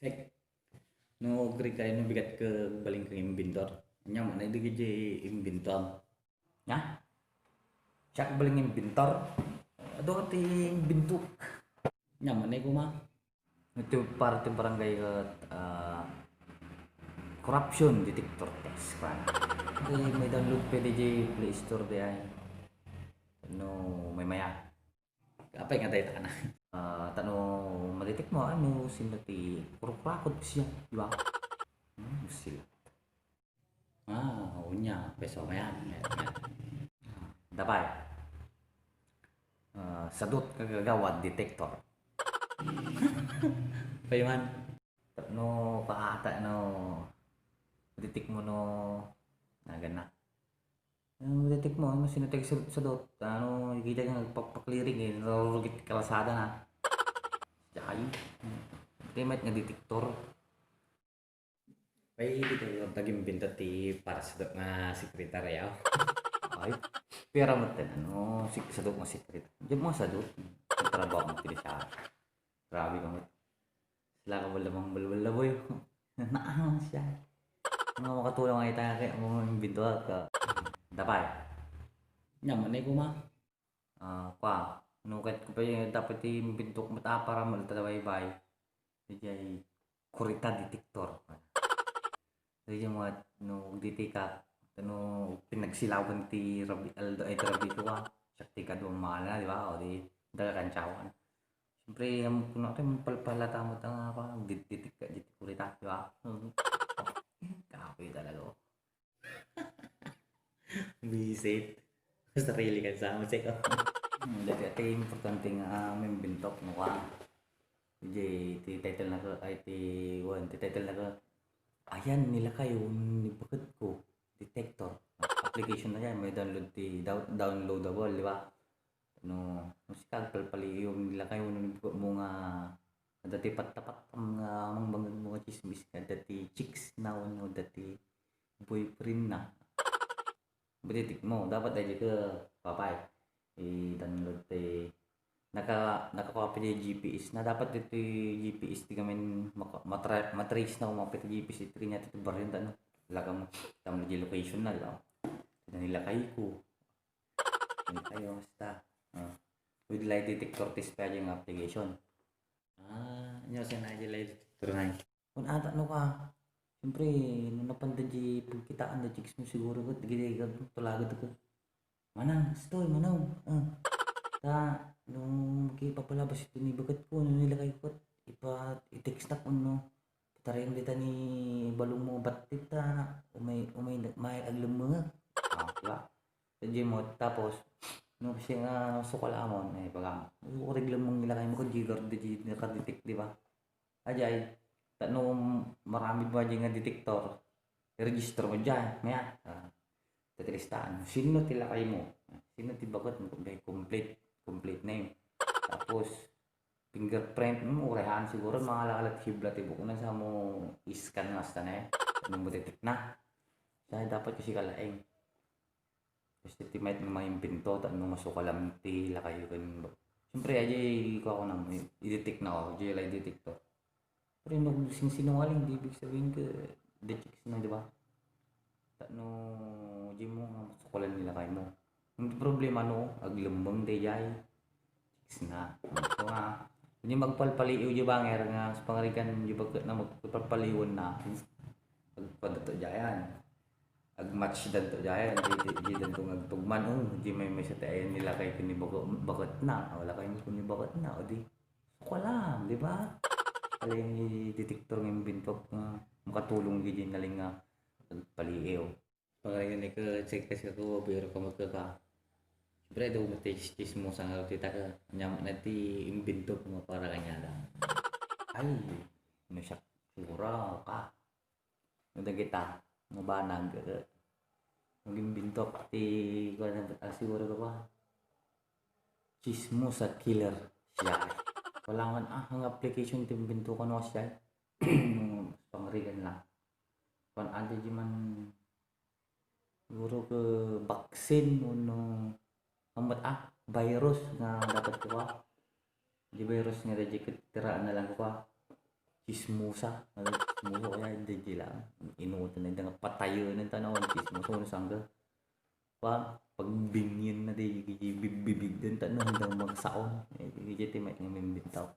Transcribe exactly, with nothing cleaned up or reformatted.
Check. No, agree kayo, no, bigat ka, baling kang inventor. Anya man, ay, di ka di inventor. Nya? Siya ka baling inventor? Adu ka ti inventor. Anya man, ay, kuma. Ito, para ti barangay ket, ah, corruption detector test, kuan. Ay, may download pwede di Play Store di ay. No, may maya. Apay nga dayta na. Ah, tano madetect mo, ano, sino ti kurukurakot siya, di ba? Hmm, sila. Ah, unya, peso, ayan, ayan, ayan. Dapay. Ah, sadot kagagawad detector. Payman. No, paata, no, detect mo, no, nagan na. Ang detect mo, ano, sino tayo sa, sa dot, ano, nakikita niya nagpapakliring eh, narurugit kalsada na. Ay, di met nga detektor. Ay, di ka yung taging binta ti para sa dot nga sekretarya. Ay, pera mo tayo, ano, sik-, sa dot nga sekretarya. Diyan mo sa dot, ang trabaho mo, pili siya. Grabe ka mo. Sila ka wala mang balbal na boy. Naangas siya. Mga makatulong ay tayo kay mo yung bintuan ka. Dapay. Nya man ay kuma. Ah, kwa. Ano kahit ko pa yung dapat yung bintok mo ta para malta na baybay. Kaya kurita detector. Kaya yung mga, no, diti ka, no, pinagsilawan ti Rabi, Aldo, ay, ti Rabi ko, ah. Siya ti kaduang mahal na, di ba? O di, daga kantsawan. Siyempre, ang kuno, ito, yung palpalata mo, tanga pa, dit-, ditik ka, dit-, kurita, di ba? Kapoy talaga, oh. Visit. Sarili ka sa musik, oh. Hmm, dati, ito yung importante nga, ah, may bintok mo ka. Di, ti title na ko, ay, ti, wan, ti title na ko, ayan, nila kayo, ni bakit ko, detector. Application na yan, may download ti, down-, downloadable, di ba? No, no, si kagpalpaliiw, nila kayo, no, mo nga, dati pat-, tapat, nga, amang bangag mo nga chismis ka, dati chicks na, no, dati boyfriend na. Butitik mo, dapat ay ka, papay. I-download ti, naka, nakakuha pa di G P S na, dapat dito yung G P S ti kami maka-, matra-, matrace na kung mapit G P S iti kanya ti barrio, ano. Lagang, tama di location na, di ba? Ito nila kayo ko. Ano kayo, basta. Ah. With lie detector test pa yung application. Ah, inyo sa na di lie detector na. Kung ata no ka, siyempre, no napanda di pagkitaan da chicks mo siguro kat, gidi ka, tulagad ka. Manang, stoy, manang. Ah. Ta, no, makipapalabas ito ni bagat ko, no nilagay ko, ipa, i-text na ko, no. Patarayang dita ni balong mo, ba't dita, umay, umay, may aglum mga. Ah, di ba? Sa gym mo, tapos, no, kasi nga, sukal amon, eh, baga, urig lang mong ilakay mo, kung di ka, di, di, di ka detect, di ba? Ajay, ta no maramid mo ajay nga detector, i-register mo dyan, maya, ah, tatalistaan mo. Sino ti lakay mo? Sino ti bagat mo? Kaya complete, complete name. Tapos, fingerprint, hmm, urehan siguro, mga lalat hibla ti bukunan sa mo iskan nga asta na eh. Ano mo detect na? Sa dapat kasi kalaing. Kasi ti mayat nga mangimbento, ta no masukalam ti lakayo ken ba-, siyempre, ajay kuha ko nang i-detect na, oh, ajay lay detector. Pero no sinsinungaling, di ibig sabihin ka, detect na, di ba? Ta no, di mo nga masukalan ni lakay mo. Ang problema, no, aglembeng, di jay. Chicks na. Ito nga. Hindi magpalpaliw di banger nga sa pangarigan di bagat na magpalpaliwan na. Pagpadato dyan. Agmatch danto dyan. Di, di, di danto ngagtugman. Oh, di may may sa tayo nila kay kini bagat, bagat na. Wala kayo kini bagat na. O di, suko lang, di ba? Aling detector ng bintok nga makatulong di naling nga paliw. Pangarigan ni ka, check kasi ako, biro ka magkaka. Siyempre, daw mo ti chismosa nga ti taka. Nya man na ti imbento mo para kanya lang. Ay, ano siya, siguro ka. Ano kita, mabanag. Mag-imbento ti, kuwan, ah, siguro ka ba? Chismosa killer siya. Wala man, ah, ang application ti imbento ko no siya. Pangarigan lang. Kuwan, adi di man Siguro ka vaccine wenno, amat, ah, virus nga dapat ko, ah. Di virus nga da di ket tiraan na lang ko, ah. chismosa. Ano, chismosa kaya, di, di lang. Inutan na nga patayon ng tanawan, chismosa, ano sangga. Pa, pagbingin na di, di, di, bibibigdan ta, no, handang magsaon. Eh, di, di, di, may, may bintaw.